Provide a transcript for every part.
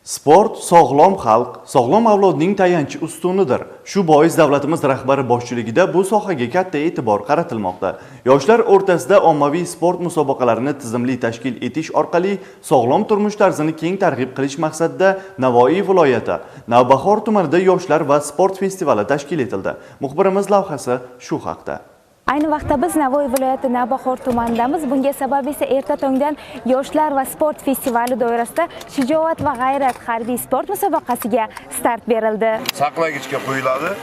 Sport sog'lom xalq, sog'lom avlodning tayanch ustunidir. Shu bois davlatimiz rahbari boshchiligida bu sohaga katta e'tibor qaratilmoqda. Yoshlar o'rtasida ommaviy sport musobaqalarini tizimli tashkil etish orqali sog'lom turmush tarzini keng targ'ib qilish maqsadida Navoiy viloyati Navbahor tumanida yoshlar va sport festivali tashkil etildi. Muxbirimiz lavhasi shu haqda. Ayni vaqtda biz Navoiy viloyati Navbahor tumanidamiz. Bunga sabab esa erta tongdan yoshlar va sport festivali doirasida Shijoat va g'ayrat harbiy sport musobaqasiga start berildi. Saqlagichga qo'yiladi,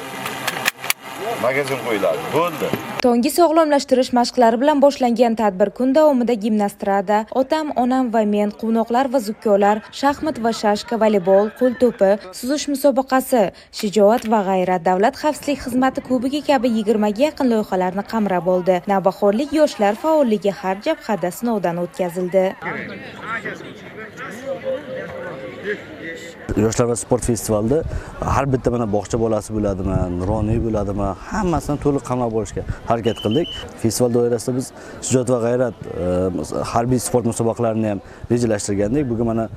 magazin qo'yiladi. Bo'ldi. Tongi sog'lomlashtirish mashqlari bilan boshlangan tadbir kun davomida gimnastrada, otam, onam va men, quvnoqlar va zukkolar, shaxmat va shashka, voleybol, qo'l to'pi, suzish musobaqasi, Shijoat va g'ayrat, davlat xavfsizlik xizmati kubogi kabi 20 ga yaqin loyihalarni qamrab oldi. Navbahorlik yoshlar faolligi har jabhada sinovdan o'tkazildi. Yoshlar va sport festivalida har bitta mana bog'cha bolasi bo'ladimi, nuroniy bo'ladimi, hammasini to'liq qamrab olishga harakat qildik. Festival doirasida biz Shijoat va g'ayrat harbiy sport musobaqalarini ham rejalashtirgandik. Bugun mana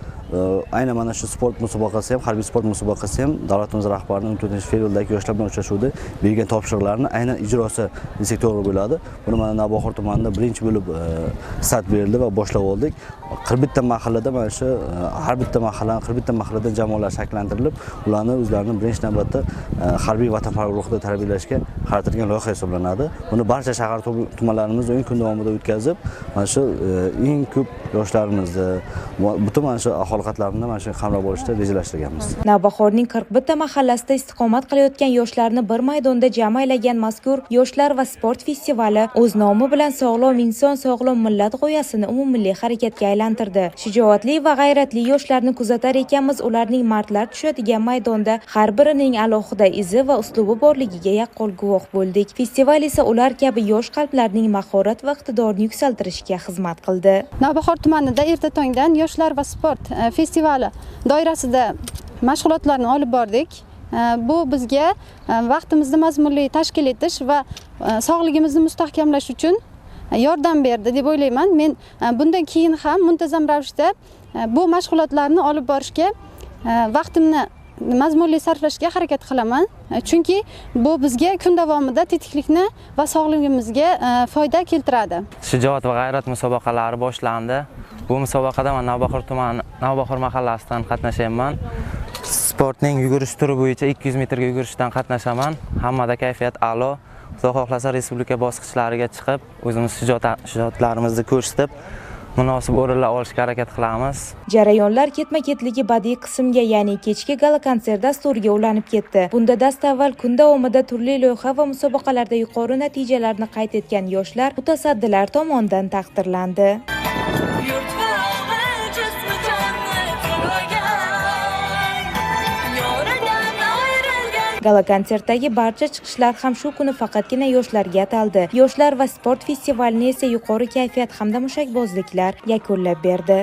aynan mana shu sport musobaqasi ham, harbiy sport musobaqasi ham davlatimiz rahbarining 14-fevraldagi yoshlar bilan uchrashuvda bergan topshiriqlarini aynan ijrosi desak to'g'ri bo'ladi. Buni mana Navbahor tumanida birinchi bo'lib start berildi va boshlab oldik. 41 ta mahallada mana shu har bitta mahallani 41 ta mahalladan jamoalar shakllantirilib, ularni o'zlarini birinchi navbatda harbiy vatanparvar ruhida tarbiyalashga qaratilgan loyiha hisoblanadi. Buni barcha shahar tumanlarimizda 10 kun davomida o'tkazib, mana shu eng ko'p yoshlarimizni, butun mana shu aholi qatlamini mana shu qamrab olishda rejalashtirganmiz. Navbahorning 41 ta mahallasida istiqomat qilayotgan yoshlarni bir maydonda jam aylagan mazkur yoshlar va sport festivali o'z nomi bilan sog'lom inson, sog'lom millat g'oyasini umummilliy harakatga aylantirdi. Shijoatli va g'ayratli yoshlarni kuzatar ekanmiz, ularning mardlar tushadigan maydonda har birining alohida izi va uslubi borligiga yaqqol guvoh bo'ldik. Festival esa ular kabi yosh qalblarning mahorat va iqtidorini yuksaltirishga xizmat qildi. Navbahor tumanida erta tongdan yoshlar va sport festivali doirasida mashg'ulotlarni olib bordik. Bu bizga vaqtimizni mazmunli tashkil etish va sog'ligimizni mustahkamlash uchun yordam berdi deb o'ylayman. Men bundan keyin ham muntazam ravishda bu mashg'ulotlarni olib borishga, vaqtimni mazmunli sarflashga harakat qilaman. Chunki bu bizga kun davomida tetiklikni va sog'lig'imizga foyda keltiradi. Shijoat va g'ayrat musobaqalari boshlandi. Bu musobaqada men Navbahor tumani Navbahor mahallasidan qatnashyapman. Sportning yugurish turi bo'yicha 200 metrga yugurishdan qatnashaman. Hammada kayfiyat a'lo. Xudo xohlasa respublika bosqichlariga chiqib, o'zimiz shijoatlarimizni ko'rsatib, munosib o'rinlar olishga harakat qilamiz. Jarayonlar ketma-ketligi badiiy qismga, ya'ni kechki gala konsert dasturiga ulanib ketdi. Bunda dastavval kun davomida turli loyiha va musobaqalarda yuqori natijalarni qayd etgan yoshlar mutasaddilar tomonidan taqdirlandi. Gala konsertdagi barcha chiqishlar ham shu kuni faqatgina yoshlarga ataldi. Yoshlar va sport festivalini esa yuqori kayfiyat hamda mushakbozliklar yakunlab berdi.